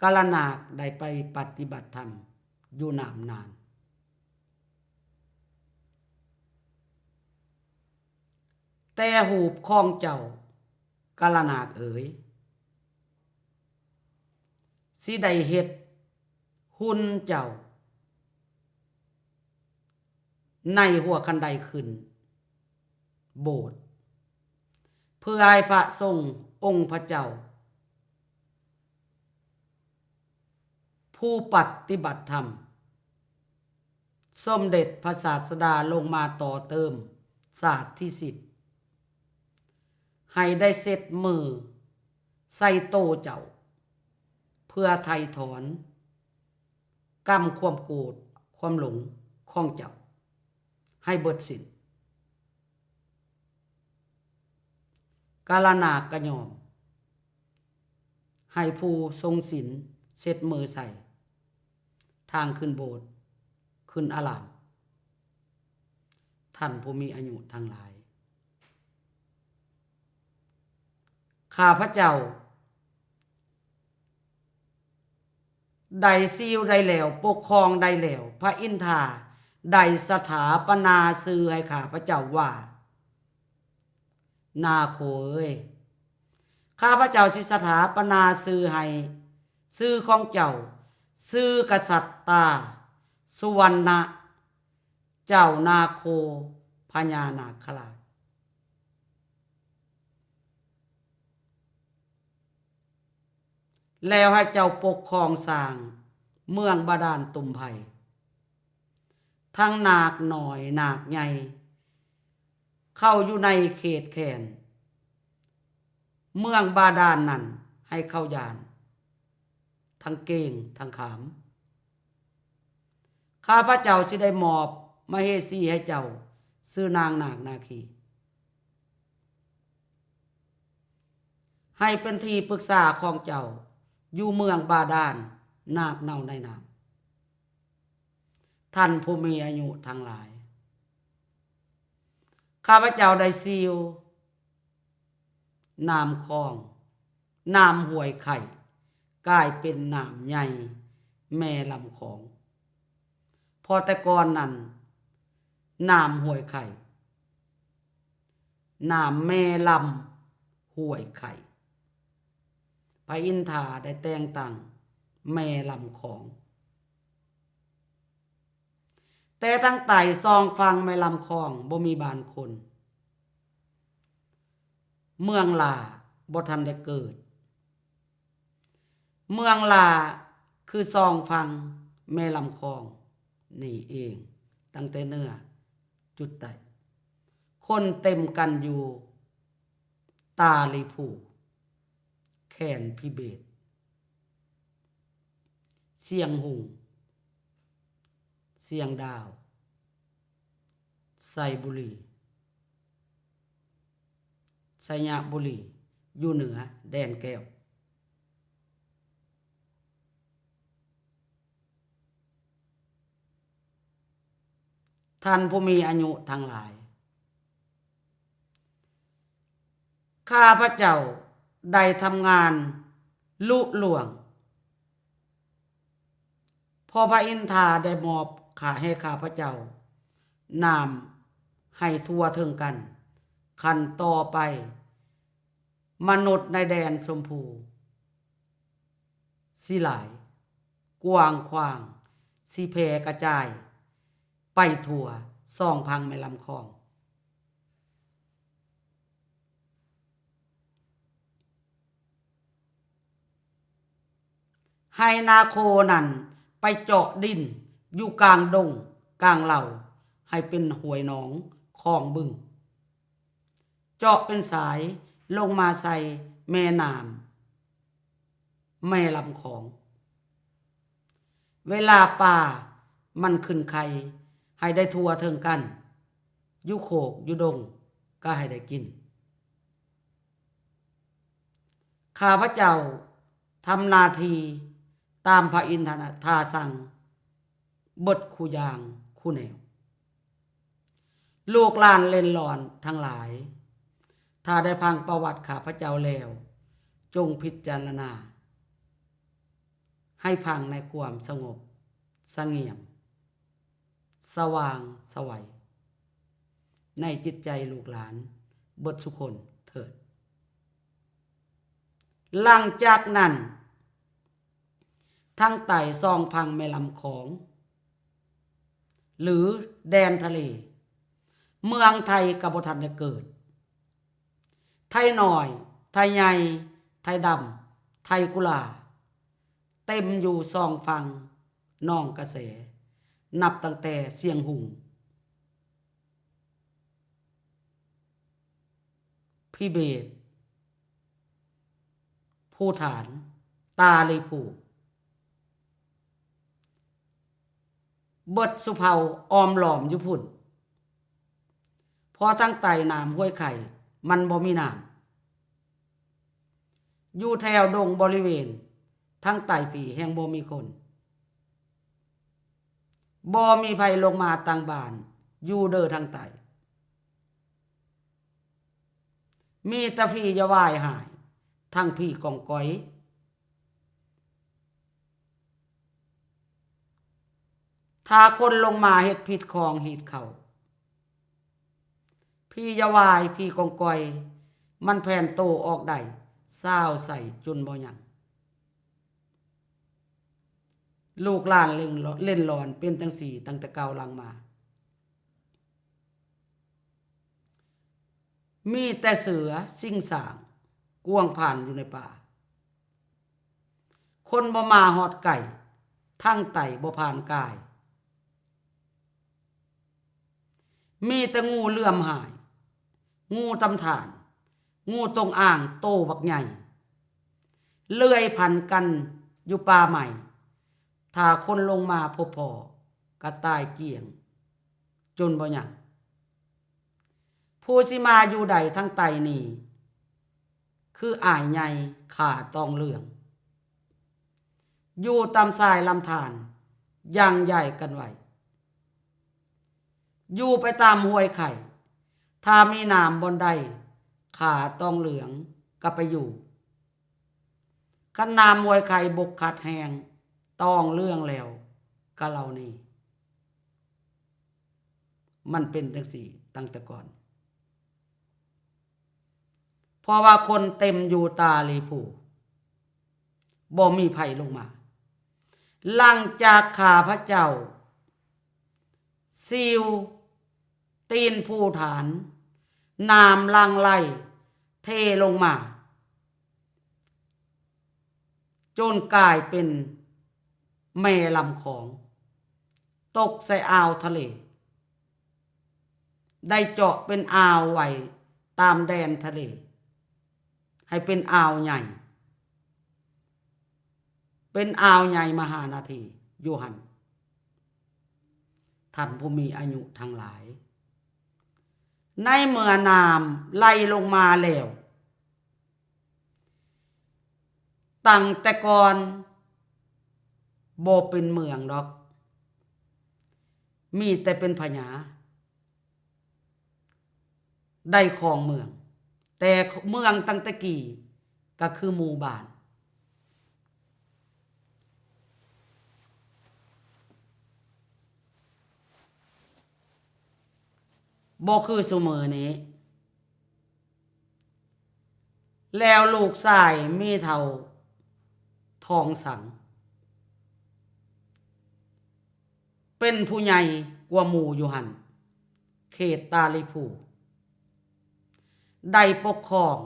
ກາລະນາກໄດ້ໄປປະຕິບັດທຳຢູ່ນາມນານ. ແຕ່ຮູບຂອງເຈົ້າ ກາລະນາກເອີຍ, ຊິໄດ້ເຮັດຫຸ່ນເຈົ້າ ໃນຫົວຄັນໄດຂຶ້ນໂບດ ເພື່ອໃຫ້ພະສົງອົງພະເຈົ້າ ຜູ້ປະຕິບັດທຳ ສົມເດັດພະສາດສະດາລົງມາຕໍ່ເຕີມສາດທີສິບ ໃຫ້ໄດ້ເຊັດມືໃສ່ໂຕເຈົ້າ ເພື່ອໄຖ່ຖອນກຳຄວາມໂກດຄວາມຫຼົງຂອງເຈົ້າໃຫ້ເບິດສິ້ນ. ກາລະນາກກະຍອມໃຫ້ຜູ້ຊົງສິນເຊັດມືໃສ່ ທາງຂຶ້ນໂບດ ຂຶ້ນອາລາມ. ທ່ານຜູ້ມີອາຍຸທັງຫຼາຍ, ຂ້າພະເຈົ້າໄດ້ຊີວໄດ້ແລ້ວ, ປົກຄອງໄດ້ແລ້ວ, ພະອິນທາໄດ້ສະຖາປະນາຊື່ໃຫ້ຂ້າພະເຈົ້າວ່າ ນາໂຄເອີຍ, ຂ້າພະເຈົ້າຊິສະຖາປະນາຊື່ໃຫ້, ຊື່ຂອງເຈົ້າ, ຊື່ກະສັດຕາ ສຸວັນນະ ເຈົ້ານາໂຄ ພະຍານາຄະລາດ. ແລ້ວໃຫ້ເຈົ້າປົກຄອງສ້າງເມືອງບາດານຕຸມໄພ ທັງນາກນ້ອຍນາກໃຫຍ່ ເຂົ້າຢູ່ໃນເຂດແຂນເມືອງບາດານນັ້ນ ໃຫ້ເຂົ້າຢ້ານ ທັງເກ້ງທັງຂາມ. ຂ້າພະເຈົ້າຊິໄດ້ມອບມະເຫສີໃຫ້ເຈົ້າ ຊື່ນາງນາກນາຄີ ໃຫ້ເປັນທີ່ປຶກສາຂອງເຈົ້າ ຢູ່ເມືອງບາດານນາກເນົ່າໃນນ້ຳ. ທ່ານຜູ້ມີອາຍຸທັງຫຼາຍ, ຂ້າພະເຈົ້າໄດ້ຊີວນ້ຳຂອງ, ນ້ຳຫ້ວຍໄຄກາຍເປັນນ້ຳໃຫຍ່ ແມ່ລຳຂອງ. ເພາະແຕ່ກ່ອນນັ້ນ ນ້ຳຫ້ວຍໄຄ ນ້ຳແມ່ລຳຫ້ວຍໄຄ ພະອິນທາໄດ້ແຕ່ງຕັ້ງແມ່ລຳຂອງ. ແຕ່ທາງໃຕ້ສອງຝັ່ງແມ່ລຳຂອງບໍ່ມີບ້ານຄົນ, ເມືອງຫຼ້າບໍ່ທັນໄດ້ເກີດ. ເມືອງຫຼ້າຄືສອງຝັ່ງແມ່ລຳຂອງນີ້ເອງ, ຕັ້ງແຕ່ເໜືອຈຸດໃຕ້, ຄົນເຕັມກັນຢູ່ຕາລີພູ, ແຄນພິເບດ, ຊຽງຮຸງ, ຊຽງດາວ, ໄຊບູລີ, ໄຊຍະບູລີ, ຢູ່ເໜືອແດນແກ້ວ. ທ່ານຜູ້ມີອາຍຸທັງຫຼາຍ, ຂ້າພະເຈົ້າໄດ້ທຳງານລຸລ່ວງ ເພາະພະອິນທາໄດ້ມອບຂ້າ ໃຫ້ຂ້າພະເຈົ້ານ້ຳໃຫ້ທົ່ວເຖິງກັນ. ຂັ້ນຕໍ່ໄປ ມະນຸດໃນແດນຊົມພູ ຊິຫຼາຍກວ້າງຂວາງ, ຊິແຜ່ກະຈາຍໄປທົ່ວສອງຝັ່ງແມ່ລຳຂອງ. ໃຫ້ນາໂຄນັ້ນໄປເຈາະດິນຢູ່ກາງດົງກາງເຫຼົ່າ ໃຫ້ເປັນຫ້ວຍໜອງຄອງບຶງ. ເຈາະເປັນສາຍລົງມາໃສ່ແມ່ນ້ຳແມ່ລຳຂອງ. ເວລາປາມັນຂຶ້ນໄຂ່ໃຫ້ໄດ້ທົ່ວເຖິງກັນ, ຢູ່ໂຄກຢູ່ດົງກໍໃຫ້ໄດ້ກິນ. ຂ້າພະເຈົ້າທຳໜ້າທີ່ຕາມພະອິນທະນາ ທ່າສັ່ງ ເບິດຄູ່ຢ່າງຄູ່ແນວ. ລູກຫຼານເລັ້ນລ້ອນທັງຫຼາຍ, ຖ້າໄດ້ຟັງປະຫວັດຂ້າພະເຈົ້າແລ້ວ, ຈົ່ງພິຈາລະນາ ໃຫ້ພັງໃນຄວາມສະຫງົບສະຫງຽມ ສະຫວ່າງສະໄຫວ ໃນຈິດໃຈລູກຫຼານເບິດສູ່ຄົນເທີດ. ຫຼັງຈາກນັ້ນ ທາງໃຕ້ສອງຝັ່ງແມ່ນ້ຳຂອງ ຫຼື ແດນທະເລ ເມືອງໄທກໍບໍ່ທັນໄດ້ເກີດ. ໄທນ້ອຍ ໄທໃຫຍ່ ໄທດຳ ໄທກຸລາ ເຕັມຢູ່ສອງຝັ່ງໜອງກະແສ ນັບຕັ້ງແຕ່ຊຽງຮຸງ ທິເບດ ພູຖານ ຕາລີພູ ເບິດສູ່ເຜົ່າອ້ອມລ້ອມຢູ່ພຸ້ນ. ເພາະທາງໃຕ້ນ້ຳຫ້ວຍໄຄມັນບໍ່ມີນ້ຳ. ຢູ່ແຖວດົງບໍລິເວນທາງໃຕ້ພີ້ແຮ່ງບໍ່ມີຄົນ. ບໍ່ມີໃຜລົງມາຕັ້ງບ້ານຢູ່ເດີທາງໃຕ້. ມີແຕ່ຜີຢາວາຍຫາຍ ທັງຜີກອງກອຍ. ຖ້າຄົນລົງມາເຮັດຜິດຂອງຮີດເຂົ້າ, ຜີຢາວາຍ ຜີກອງກອຍ ມັນແຜ່ນໂຕອອກໄດ້ ຊາວໃສ່ຈົນບໍ່ຍັງ. ລູກຫຼານເຫຼັ້ນລອນເປັນຈັ່ງຊີ້ຕັ້ງແຕ່ເກົ່າຫຼັງມາ. ມີແຕ່ເສືອສິງສາງກວາງຜ່ານຢູ່ໃນປ່າ. ຄົນບໍ່ມາຮອດໃກ້, ທາງໃຕ້ບໍ່ຜ່ານກາຍ. ມີແຕ່ງູເຫຼື່ອມຫາຍ, ງູຕຳຖານ, ງູຈົງອາງໂຕບັກໃຫຍ່ ເລື່ອຍພັນກັນຢູ່ປ່າໄມ້. ຖ້າຄົນລົງມາພົບພໍ້ ກະຕາຍກ້ຽງຈົນບໍ່ຍັງ. ຜູ້ຊິມາຢູ່ໄດ້ທາງໃຕ້ນີ້ ຄືອ້າຍໃຫຍ່ຂ້າຕອງເຫຼືອງ ຢູ່ຕາມຊາຍລຳທານ ຢ່າງໃຫຍ່ກັນໄວ້. ຢູ່ໄປຕາມຫ້ວຍໄຄ, ຖ້າມີນ້ຳບ່ອນໃດ ຂ້າຕອງເຫຼືອງກໍໄປຢູ່. ຄັນນ້ຳຫ້ວຍໄຄບົກຂັດແຮງ ຕອງເຫຼືອງແລ້ວກໍເຫຼົ່ານີ້. ມັນເປັນຈັ່ງຊີ້ຕັ້ງແຕ່ກ່ອນ. ເພາະວ່າຄົນເຕັມຢູ່ຕາລີພູ ບໍ່ມີໃຜລົງມາ. ຫຼັງຈາກຂ້າພະເຈົ້າຊິວຕີນພູຖານ, ນ້ຳຫຼັ່ງໄຫຼເທລົງມາ ຈົນກາຍເປັນແມ່ລຳຂອງ ຕົກໃສ່ອ່າວທະເລ, ໄດ້ເຈາະເປັນອ່າວໄວ້ຕາມແດນທະເລ ໃຫ້ເປັນອ່າວໃຫຍ່, ເປັນອ່າວໃຫຍ່ມະຫານາທີຢູ່ຫັ້ນ. ທ່ານຜູ້ມີອາຍຸທັງຫຼາຍ, ໃນເມື່ອນ້ຳໄຫຼລົງມາແລ້ວ, ຕັ້ງແຕ່ກ່ອນບໍ່ເປັນເມືອງດອກ, ມີແຕ່ເປັນພະຍາໄດ້ຄອງເມືອງ, ແຕ່ເມືອງຕັ້ງແຕ່ກີ້ກໍຄືໝູ່ບ້ານ. ບໍ່ຄືຊຸມື້ນີ້. ແລ້ວລູກຊາຍແມ່ເຖົ້າທອງສັງ ເປັນຜູ້ໃຫຍ່ກວ່າໝູ່ຢູ່ຫັ້ນ, ເຂດຕາລີພູ ໄດ້ປົກຄອງ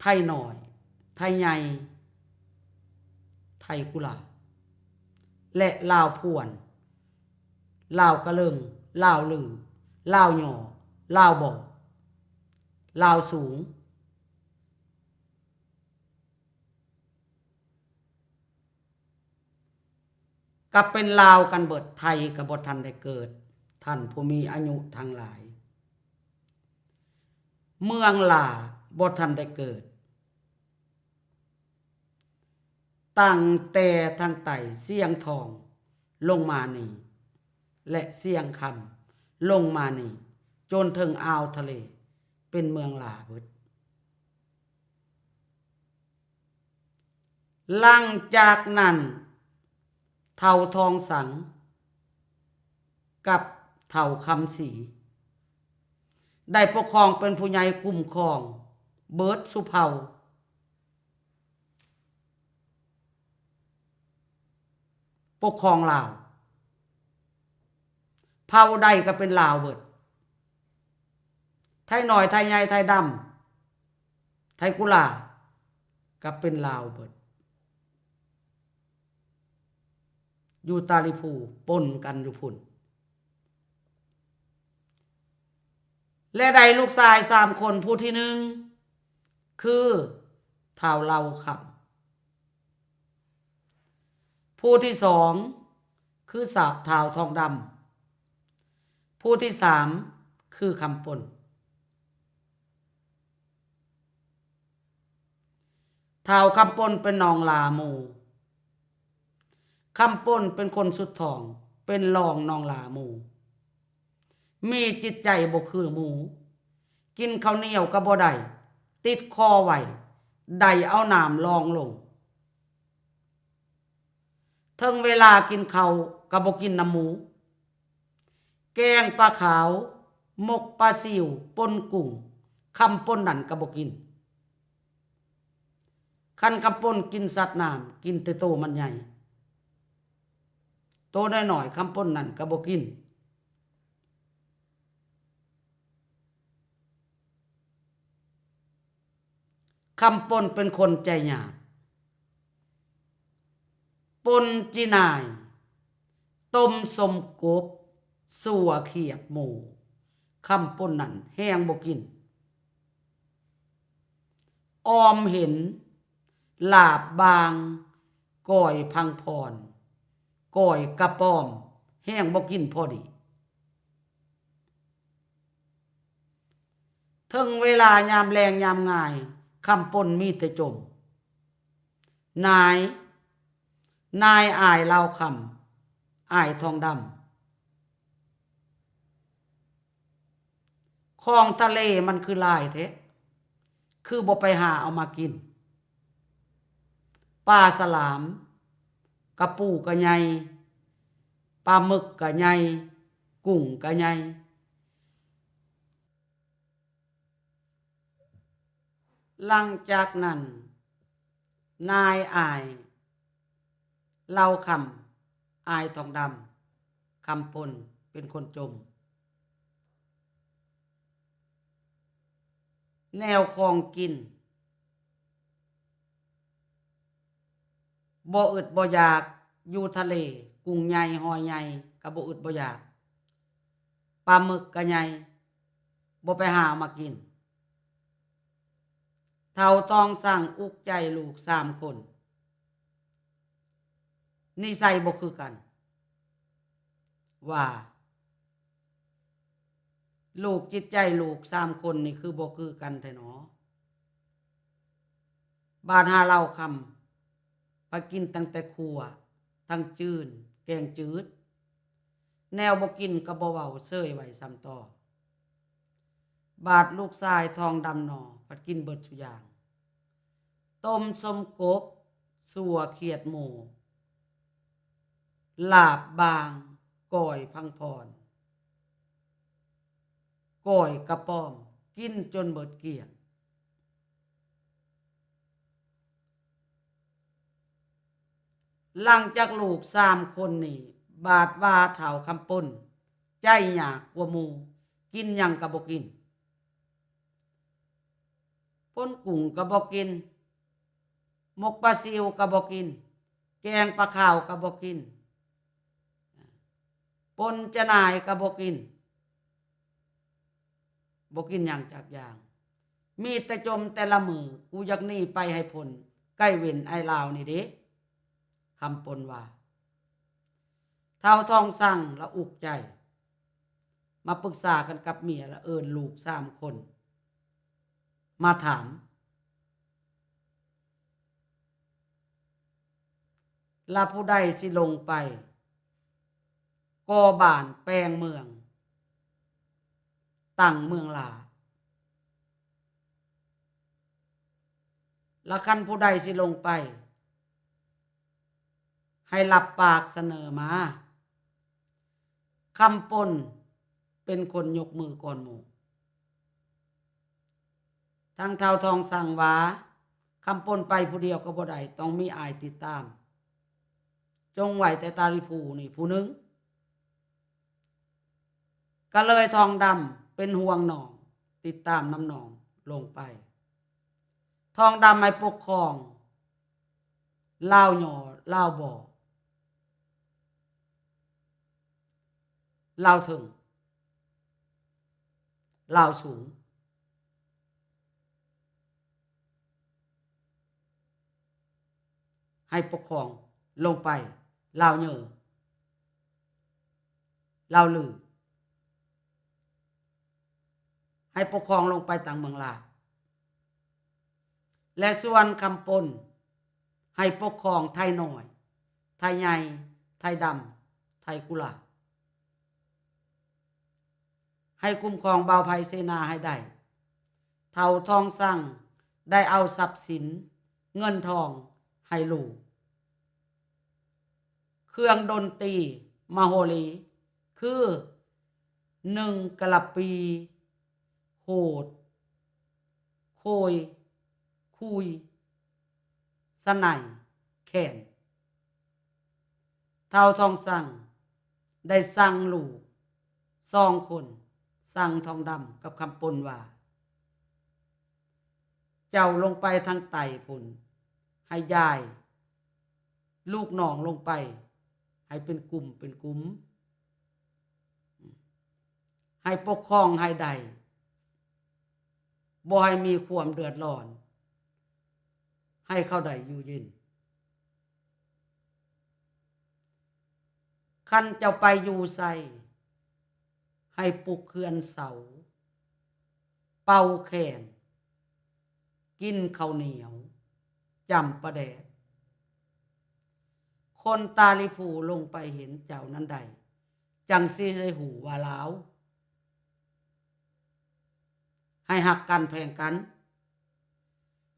ໄທນ້ອຍ, ໄທໃຫຍ່, ໄທກຸລາ ແລະ ລາວພວນ, ລາວກະເລິງ, ລາວລື, ລາວຍໍ, ລາວບໍ, ລາວສູງ ກໍເປັນລາວກັນເບິດ, ໄທກໍບໍ່ທັນໄດ້ເກີດ, ທ່ານຜູ້ມີອາຍຸທັງຫຼາຍ. ເມືອງລາບໍ່ທັນໄດ້ເກີດ, ຕັ້ງແຕ່ທາງໃຕ້ຊຽງທອງລົງມານີ້ ແລະ ຊຽງຄຳລົງມານີ້ ຈົນເຖິງອ່າວທະເລ ເປັນເມືອງລາເບິດ. ຫຼັງຈາກນັ້ນ ເຖົ້າທອງສັງກັບເຖົ້າຄຳສີ ໄດ້ປົກຄອງເປັນຜູ້ໃຫຍ່ຄຸ້ມຄອງເບິດສູ່ເຜົ່າ ປົກຄອງລາວ. ເຜົ່າໃດກໍເປັນລາວເບິດ. ໄທນ້ອຍ ໄທໃຫຍ່ ໄທດຳ ໄທກຸລາ ກໍເປັນລາວເບິດ. ຢູ່ຕາລີພູ ປົນກັນຢູ່ພຸ້ນ ແລະ ໄດ້ລູກຊາຍສາມຄົນ. ຜູ້ທີໜຶ່ງ ຄື ທ້າວເຫຼົ່າຄຳ. ຜູ້ທີສອງ ຄື ສາ ທ້າວທອງດຳ. ຜູ້ທີສາມ ຄື ຄຳປົນ. ທ້າວຄຳປົນເປັນນ້ອງຫຼ້າໝູ່. ຄຳປົນເປັນຄົນສຸດທ້ອງ ເປັນລອງນ້ອງຫຼ້າໝູ່. ມີຈິດໃຈບໍ່ຄືໝູ. ກິນເຂົ້າໜຽວກໍບໍ່ໄດ້ ຕິດຄໍໄວ້ ໄດ້ເອົານ້ຳລອງລົງ. ເຖິງເວລາກິນເຂົ້າກໍບໍ່ກິນນຳໝູ. ແກງປາຂາວ ໝົກປາຊິວ ປົ່ນກຸ້ງ ຄຳປົນນັ້ນກໍບໍ່ກິນ. ຄັນຄຳປົນກິນສັດນ້ຳ ກິນແຕ່ໂຕມັນໃຫຍ່. ໂຕນ້ອຍໆ ຄຳປົນນັ້ນກໍບໍ່ກິນ. ຄຳປົນເປັນຄົນໃຈຫຍາບ ປົ່ນຈີ່ໜ່າຍ ຕົ້ມສົ້ມກົບ ຊົ່ວຂຽດໝູ. ຄຳປົນນັ້ນແຮງບໍ່ກິນ. ອອມເຫັນ ລາບບາງ ກ້ອຍພັງພອນ ກ້ອຍກະປ້ອມ ແຮງບໍ່ກິນພໍດີ. ເຖິງເວລາຍາມແລງຍາມງາຍ ຄຳປົນມີແຕ່ຈົ່ມ. ນາຍ ນາຍອາຍເລົ່າຄຳ ອາຍທອງດຳ. ຂອງທະເລມັນຄືຫຼາຍແທ້ ຄືບໍ່ໄປຫາເອົາມາກິນ. ປາສະຫຼາມ ກະປູກະໃຫຍ່ ປາໝຶກກະໃຫຍ່ ກຸ້ງກະໃຫຍ່. ຫຼັງຈາກນັ້ນ ນາຍອາຍເລົ່າຄຳ ອາຍທອງດຳ ຄຳປົນເປັນຄົນຈົ່ມ. ແນວຂອງກິນ ບໍ່ອຶດບໍ່ຢາກ ຢູ່ທະເລ ກຸ້ງໃຫຍ່ ຫອຍໃຫຍ່ ກໍບໍ່ອຶດບໍ່ຢາກ. ປາໝຶກກໍໃຫຍ່ ບໍ່ໄປຫາເອົາມາກິນ. ເຖົ້າທອງສັງອຸກໃຈລູກສາມຄົນ ນິໄສບໍ່ຄືກັນ ວ່າ ລູກ ຈິດໃຈລູກສາມຄົນນີ້ຄືບໍ່ຄືກັນແທ້ໜໍ. ບາດຫາເຫຼົ້າຄຳ ໄປກິນຕັ້ງແຕ່ຂົ້ວ ທັງຈືນ ແກງຈືດ ແນວບໍ່ກິນກໍບໍ່ເວົ້າ ເຊີຍໄວ້ຊ້ຳຕໍ່. ບາດລູກຊາຍທອງດຳໜໍ ພັດກິນເບິດສູ່ຢ່າງ ຕົ້ມສົ້ມກົບ ຊົ່ວຂຽດໝູ ລາບບາງ ກ້ອຍພັງພອນ ກ້ອຍກະປ້ອມ ກິນຈົນເບິດກ້ຽງ. ຫຼັງຈາກລູກສາມຄົນນີ້ ບາດວ່າທ້າວຄຳປົນ ໃຈຍາກກວ່າໝູ່ ກິນຫຍັງກໍບໍ່ກິນ. ປົ່ນກຸ້ງກໍບໍ່ກິນ, ໝົກປາຊິວກໍບໍ່ກິນ, ແກງປາຂາວກໍບໍ່ກິນ, ປົ່ນຈະໜ່າຍກໍບໍ່ກິນ, ບໍ່ກິນຫຍັງຈັກຢ່າງ, ມີແຕ່ຈົ່ມແຕ່ລະມື້. ກູຢາກໜີໄປໃຫ້ພົ້ນໄກເວັນໄອລາວນີ້ເດ້, ຄຳປົນວ່າ. ທ້າວທອງສັງລະອຸກໃຈ, ມາປຶກສາກັນກັບເມຍ ລະເອີ້ນລູກສາມຄົນມາຖາມ, ລະຜູ້ໃດຊິລົງໄປກໍ່ບ້ານແປງເມືອງ, ຕັ້ງເມືອງຫຼ້າ? ລະຄັນຜູ້ໃດຊິລົງໄປ ໃຫ້ຮັບປາກສະເໜີມາ. ຄຳປົນເປັນຄົນຍົກມືກ່ອນໝູ່. ທາງທ້າວທອງສັງວ່າ ຄຳປົນໄປຜູ້ດຽວກໍບໍ່ໄດ້, ຕ້ອງມີອ້າຍຕິດຕາມ. ຈົ່ງໄວ້ແຕ່ຕາລິພູນີ້ຜູ້ໜຶ່ງ. ກໍເລີຍທອງດຳເປັນຫ່ວງນ້ອງ, ຕິດຕາມນຳນ້ອງລົງໄປ. ທອງດຳໃຫ້ປົກຄອງລາວຍໍ, ລາວບໍ່, ລາວເທິງ, ລາວສູງ. ໃຫ້ປົກຄອງລົງໄປລາວເຍີ, ລາວລື, ໃຫ້ປົກຄອງລົງໄປທາງເມືອງລາວ. ແລະ ສ່ວນຄຳປົນໃຫ້ປົກຄອງໄທນ້ອຍ, ໄທໃຫຍ່, ໄທດຳ, ໄທກຸລາ. ໃຫ້ຄຸ້ມຄອງບ່າວໄພເສນາໃຫ້ໄດ້. ທ້າວທອງສັງໄດ້ເອົາຊັບສິນເງິນທອງໃຫ້ລູກ. ເຄື່ອງດົນຕີມະໂຫຣີ ຄື ໜຶ່ງກະລະປີ, ໂຫດ, ໂຄຍ, ຄຸຍ, ສະໄນ, ແຄນ. ທ້າວທອງສັງໄດ້ສັ່ງລູກສອງຄົນ, ສັ່ງທອງດຳກັບຄຳປົນວ່າ ເຈົ້າລົງໄປທາງໃຕ້ພຸ້ນ, ໃຫ້ຍ້າຍລູກນ້ອງລົງໄປ ໃຫ້ເປັນກຸ່ມເປັນກຸ່ມ, ໃຫ້ປົກຄອງໃຫ້ໄດ້, ບໍ່ໃຫ້ມີຄວາມເດືອດຮ້ອນ, ໃຫ້ເຂົາໄດ້ຢູ່ເຢັນ. ຄັນເຈົ້າໄປຢູ່ໃສ, ໃຫ້ປຸກເຮືອນເສົາ, ເປົ່າແຄນ, ກິນເຂົ້າໜຽວ, ຈ້ຳປາແດກ. ຄົນຕາລິພູລົງໄປເຫັນເຈົ້ານັ້ນໄດ້, ຈັ່ງຊິໄດ້ຮູ້ວ່າລາວ. ໃຫ້ຮັກກັນແພງກັນ.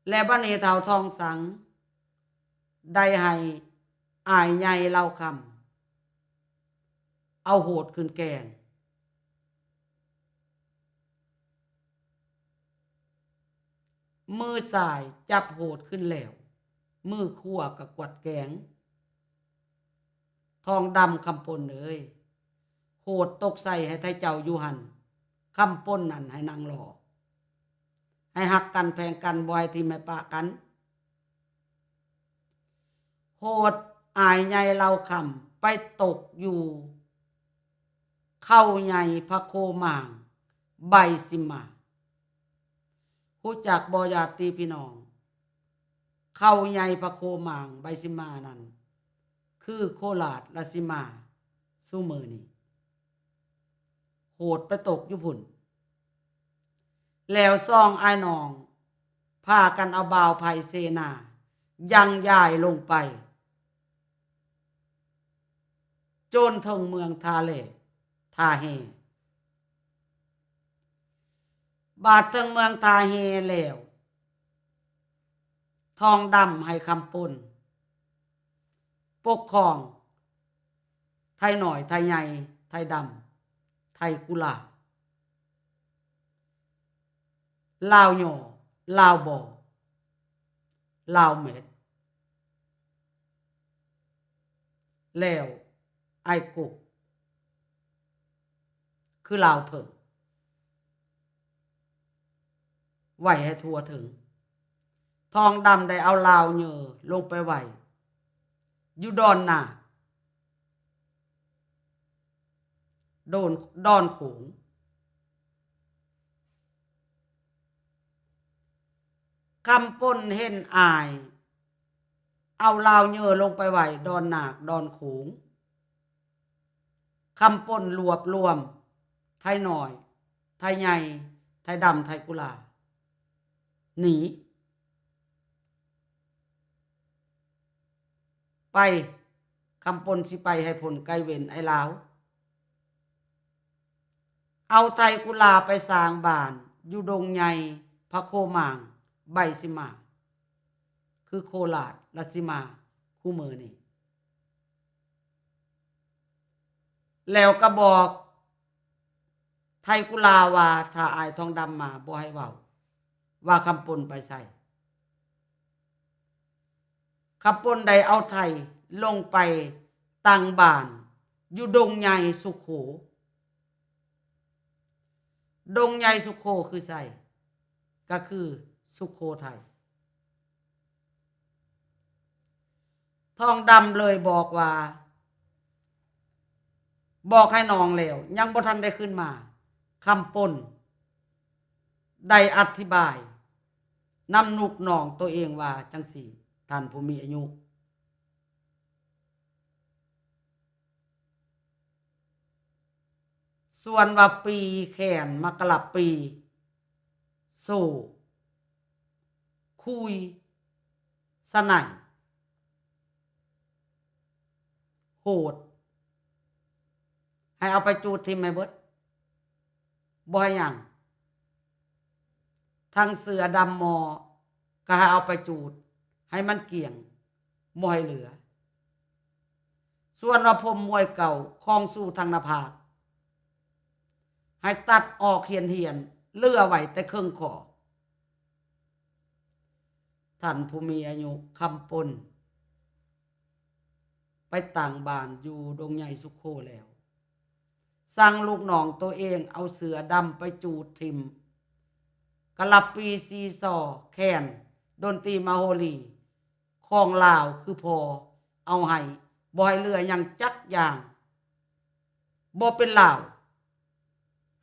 ແລະ ບັດນີ້ທ້າວທອງສັງໄດ້ໃຫ້ອ້າຍໃຫຍ່ເລົ່າຄຳ ເອົາໂຫດຂຶ້ນແກງ. ມືຊ້າຍຈັບໂຫດຂຶ້ນແລ້ວ, ມືຂວາກໍກວາດແກງ. ທອງດຳ, ຄຳປົນເອີຍ, ໂຫດຕົກໃສ່ໃຫ້ໄທເຈົ້າຢູ່ຫັ້ນ, ຄຳປົນນັ້ນໃຫ້ນັ່ງລໍ, ໃຫ້ຮັກກັນແພງກັນ, ບໍ່ໃຫ້ຖິ້ມໃຫ້ປະກັນ. ໂຫດອ້າຍໃຫຍ່ເລົ່າຄຳໄປຕົກຢູ່ເຂົາໃຫຍ່ພະໂຄໝາງໃບສິມາ. ຮູ້ຈັກບໍ່ ຍາດຕິພີ່ນ້ອງ? ເຂົາໃຫຍ່ພະໂຄໝາງໃບສິມານັ້ນ ຄືໂຄລາດລະສິມາຊຸມື້ນີ້. ໂຫດໄປຕົກຢູ່ພຸ້ນ. ແລ້ວສອງອ້າຍນ້ອງພາກັນເອົາບ່າວໄພເສນາຍັ່ງຍ້າຍລົງໄປ ຈົນເຖິງເມືອງທ່າແລ ທ່າແຮ. ບາດເຖິງເມືອງທ່າແຮແລ້ວ, ທອງດຳໃຫ້ຄຳປົນປົກຄອງໄທນ້ອຍ, ໄທໃຫຍ່, ໄທດຳ, ໄທກຸລາ, ລາວຍໍ, ລາວບໍ່, ລາວເມັດ. ແລ້ວອ້າຍກົກ ຄືລາວເຖິງ ໄວ້ໃຫ້ທົ່ວເຖິງ. ທອງດຳໄດ້ເອົາລາວເຍີລົງໄປໄວ້ຢູ່ດອນນາກ ໂດນ ດອນໂຂງ. ຄຳປົນເຫັນອ້າຍເອົາລາວເຍີລົງໄປໄວ້ດອນນາກ ດອນໂຂງ. ຄຳປົນລວບລວມໄທນ້ອຍ, ໄທໃຫຍ່, ໄທດຳ, ໄທກຸລາ ໜີ. ໄປ, ຄຳປົນຊິໄປໃຫ້ພົ້ນໄກເວນໄອ້ລາວ. ເອົາໄທກຸລາໄປສ້າງບ້ານຢູ່ດົງໃຫຍ່ພະໂຄໝາງໃບສິມາ ຄືໂຄລາດລະສິມາຄູ່ມື້ນີ້. ແລ້ວກໍບອກໄທກຸລາວ່າ ຖ້າອ້າຍທອງດຳມາ ບໍ່ໃຫ້ເວົ້າວ່າຄຳປົນໄປໃສ. ຄຳປົນໄດ້ເອົາໄທລົງໄປຕັ້ງບ້ານຢູ່ດົງໃຫຍ່ສຸໂຂ. ດົງໃຫຍ່ສຸໂຂຄືໃສ? ກໍຄືສຸໂຂໄທ. ທອງດຳເລີຍບອກວ່າ ບອກໃຫ້ນ້ອງແລ້ວ ຍັງບໍ່ທັນໄດ້ຄືນມາ. ຄຳປົນໄດ້ອະທິບາຍນຳລູກນ້ອງໂຕເອງວ່າຈັ່ງຊີ້ ທ່ານຜູ້ມີອາຍຸ. ສ່ວນວ່າປີ ແຂນ ມະກະລະປີ ໂສ້ ຄຸຍ ສະໄນ ໂຫດ ໃຫ້ເອົາໄປຈູດຖິ້ມໃຫ້ເບິດ ບໍ່ໃຫ້ຫຍັງ. ທັງເສື້ອດຳໝໍ້ກໍໃຫ້ເອົາໄປຈູດໃຫ້ມັນກ້ຽງ ບໍ່ໃຫ້ເຫຼືອ. ສ່ວນວ່າຜົມມວຍເກົ່າຂອງສູທາງໜ້າຜາກ ໃຫ້ຕັດອອກຫ້ຽນໆ ເຫຼືອໄວ້ແຕ່ເຄິ່ງຂໍ້. ທ່ານຜູ້ມີອາຍຸ ຄຳປົນໄປຕັ້ງບ້ານຢູ່ດົງໃຫຍ່ສຸໂຂແລ້ວ ສັ່ງລູກນ້ອງໂຕເອງເອົາເສື້ອດຳໄປຈູດຖິ້ມ. ກະລະປີ ຊີຊໍ ແຄນ ດົນຕີມະໂຫຣີ ຂອງລາວຄືພໍ່ເອົາໃຫ້ ບໍ່ໃຫ້ເຫຼືອຫຍັງຈັກຢ່າງ. ບໍ່ເປັນລາວ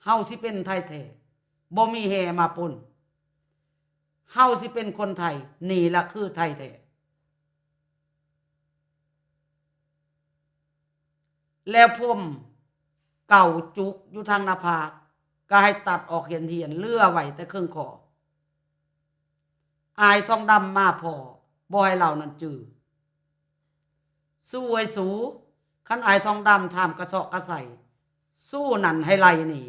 ເຮົາຊິເປັນໄທແທ້ ບໍ່ມີແຮ່ມາປົນ. ເຮົາຊິເປັນຄົນໄທ ນີ້ລະຄືໄທແທ້. ແລ້ວຜົມເກົ່າຈຸກຢູ່ທາງໜ້າຜາກ ກໍໃຫ້ຕັດອອກຫ້ຽນໆ ເຫຼືອໄວ້ແຕ່ເຄິ່ງຂໍ້. ອ້າຍທອງດຳມາພໍ້ ບໍ່ໃຫ້ລາວນັ້ນຈື່. ສູ້ເອີຍສູ້, ຄັນອ້າຍທອງດຳຖາມກະເຊາະກະໄສ, ສູ້ນັ້ນໃຫ້ໄລ່ໜີ,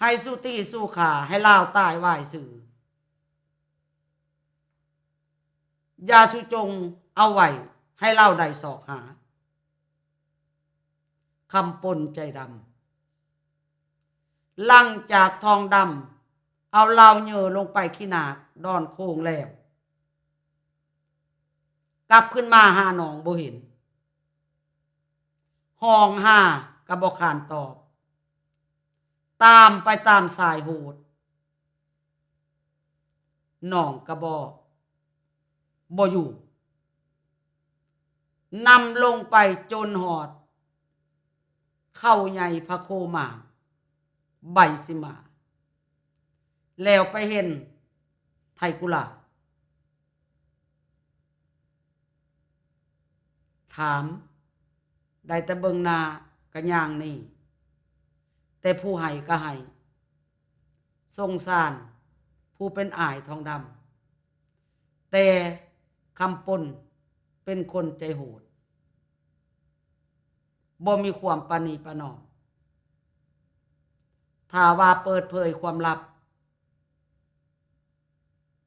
ໃຫ້ສູ້ຕີສູ້ຂ້າ ໃຫ້ລາວຕາຍຫວາຍຊື່. ຢ່າຊຸຈົ່ງເອົາໄວ້ ໃຫ້ລາວໄດ້ຊອກຫາ. ຄຳປົນໃຈດຳ. ຫຼັງຈາກທອງດຳເອົາລາວເຍີລົງໄປຂີ້ນາກດອນໂຄງແລ້ວ, ກັບຂຶ້ນມາຫານ້ອງບໍ່ເຫັນ, ຮ້ອງຫາກໍບໍ່ຂານຕອບ, ຕາມໄປຕາມສາຍໂຫດ, ນ້ອງກະບໍ່ ບໍ່ຢູ່. ນຳລົງໄປຈົນຮອດເຂົາໃຫຍ່ພະໂຄມາ ໃບສີມາ, ແລ້ວໄປເຫັນໄທກຸລາ. ຖາມ ໄດ້ແຕ່ເບິ່ງໜ້າກະຍ່າງໜີ, ແຕ່ຜູ້ໃຫ້ກະໃຫ້, ສົງສານຜູ້ເປັນອ້າຍທອງດຳ, ແຕ່ຄຳປົນເປັນຄົນໃຈໂຫດ, ບໍ່ມີຄວາມປະນີປະນອມ. ຖ້າວ່າເປີດເຜີຍຄວາມລັບ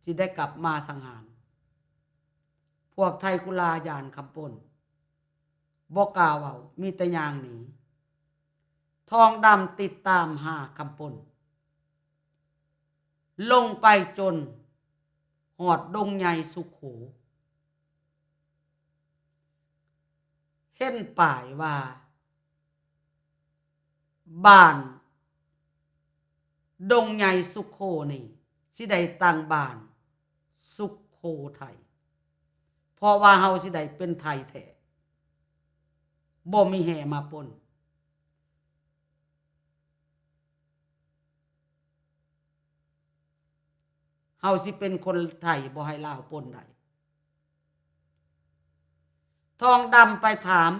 ຊິໄດ້ກັບມາສັງຫານ. ພວກໄທກຸລາຢ້ານຄຳປົນ ບໍ່ກ້າເວົ້າ, ມີແຕ່ຍ່າງໜີ. ທອງດຳຕິດຕາມຫາຄຳປົນ ລົງໄປຈົນຮອດດົງໃຫຍ່ສຸໂຂ, ເຫັນປ້າຍວ່າ ບ້ານດົງໃຫຍ່ສຸໂຂນີ້ ຊິໄດ້ຕັ້ງບ້ານສຸໂຂໄທ, ເພາະວ່າເຮົາຊິໄດ້ເປັນໄທແທ້, ບໍ່ມີແຮ່ມາປົນ. ເຮົາຊິເປັນຄົນໄທ ບໍ່ໃຫ້ລາວປົນໄດ້. ທອງດຳໄປຖາມ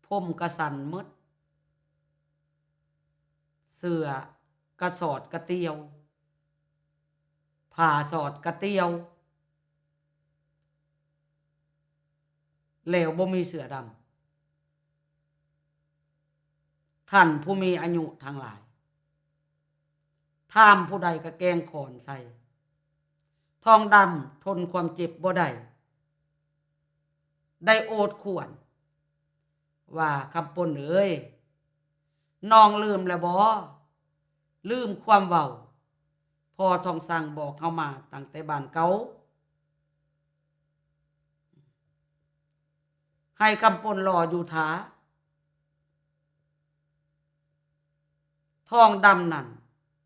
ຜົມກະສັ້ນໝົດ, ເສື້ອກະສອດກະຕ່ຽວ, ຜ້າສອດກະຕ່ຽວ, ແລ້ວບໍ່ມີເສື້ອດຳ. ທ່ານຜູ້ມີອາຍຸທັງຫຼາຍ, ຖາມຜູ້ໃດກະແກ່ງຄ້ອນໃສ່. ທອງດຳທົນຄວາມເຈັບບໍ່ໄດ້, ໄດ້ໂອດຄວນ ວ່າ ຄຳປົນເອີຍ, ນ້ອງລືມແລ້ວບໍ? ລືມຄວາມເວົ້າພໍ່ທອງສັງບອກເຮົາມາຕັ້ງແຕ່ບ້ານເກົ່າ. ໃຫ້ຄຳປົນລໍຢູ່ຖ້າ ທອງດຳນັ້ນ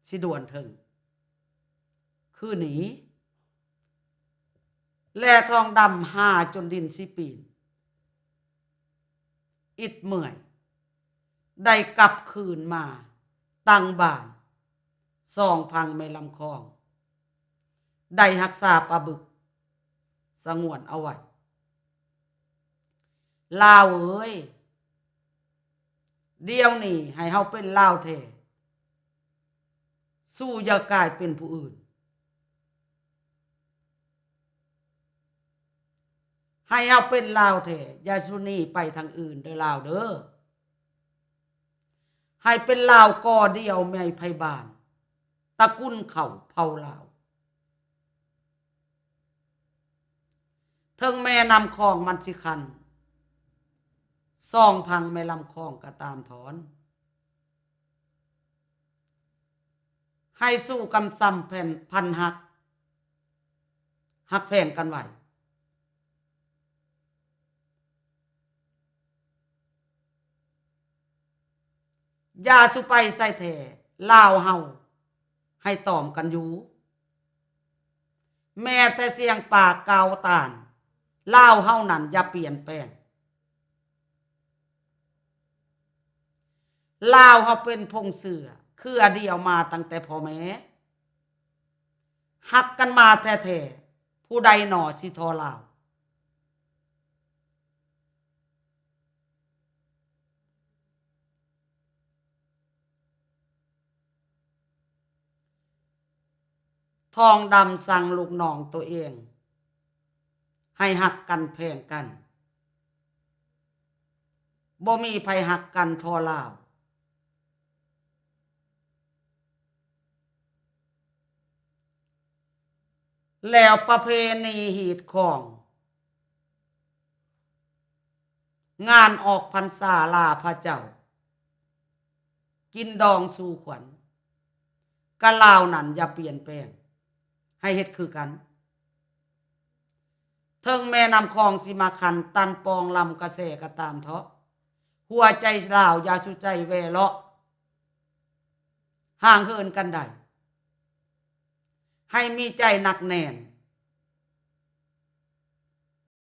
ຊິດ່ວນເຖິງຄືໜີ ແລະ ທອງດຳຫາຈົນດິນຊິປີນ ອິດເມື່ອຍ ໄດ້ກັບຄືນມາຕັ້ງບ້ານ ສອງພັງແມ່ລຳຄອງ ໄດ້ຮັກສາປາບຶກສະຫງວນເອົາໄວ້. ລາວເອີຍ, ດຽວນີ້ໃຫ້ເຮົາເປັນລາວແທ້, ສູ້ຢ່າກາຍເປັນຜູ້ອື່ນ. ໃຫ້ເຮົາເປັນລາວແທ້, ຢ່າສູ່ໜີໄປທາງອື່ນເດີລາວເດີ. ໃຫ້ເປັນລາວກໍດຽວໃນໄພບ້ານ, ຕະກຸນເຜົ່າລາວ. ເຖິງແມ່ນ້ຳຂອງມັນຊິຄັນ, ສອງພັງແມ່ລຳຄອງກໍຕາມທອນ. ໃຫ້ສູ້ກຳຊ້ຳແຜ່ນພັນຮັກ, ຮັກແພງກັນໄວ້. ຢ່າສູ່ໄປໃສແທ້, ລາວເຮົາໃຫ້ຕອມກັນຢູ່. ແມ້ແຕ່ສຽງປາກກ່າວຕານ, ລາວເຮົານັ້ນຢ່າປ່ຽນແປງ. ລາວເຮົາເປັນພົງເຊື້ອເຄືອດຽວມາຕັ້ງແຕ່ພໍ່ແມ່, ຮັກກັນມາແທ້ໆ, ຜູ້ໃດໜໍຊິທໍລາວ? ທອງດຳສັ່ງລູກນ້ອງໂຕເອງໃຫ້ຮັກກັນແພງກັນ, ບໍ່ມີໃຜຮັກກັນທໍ່ລາວ. ແລ້ວປະເພນີຮີດຄອງ ງານອອກພັນສາລາພະເຈົ້າ, ກິນດອງສູ່ຂວັນ, ກະລາວນັ້ນຢ່າປ່ຽນແປງ, ໃຫ້ເຮັດຄືກັນ. ເຖິງແມ່ນ້ຳຂອງຊິມາຄັນຕັນປອງລຳກະແສກໍຕາມເທາະ, ຫົວໃຈລາວຢ່າສູ່ໃຈແວ່ເລາະ, ຫ່າງເຫີນກັນໄດ້. ໃຫ້ມີໃຈໜັກແໜ້ນ,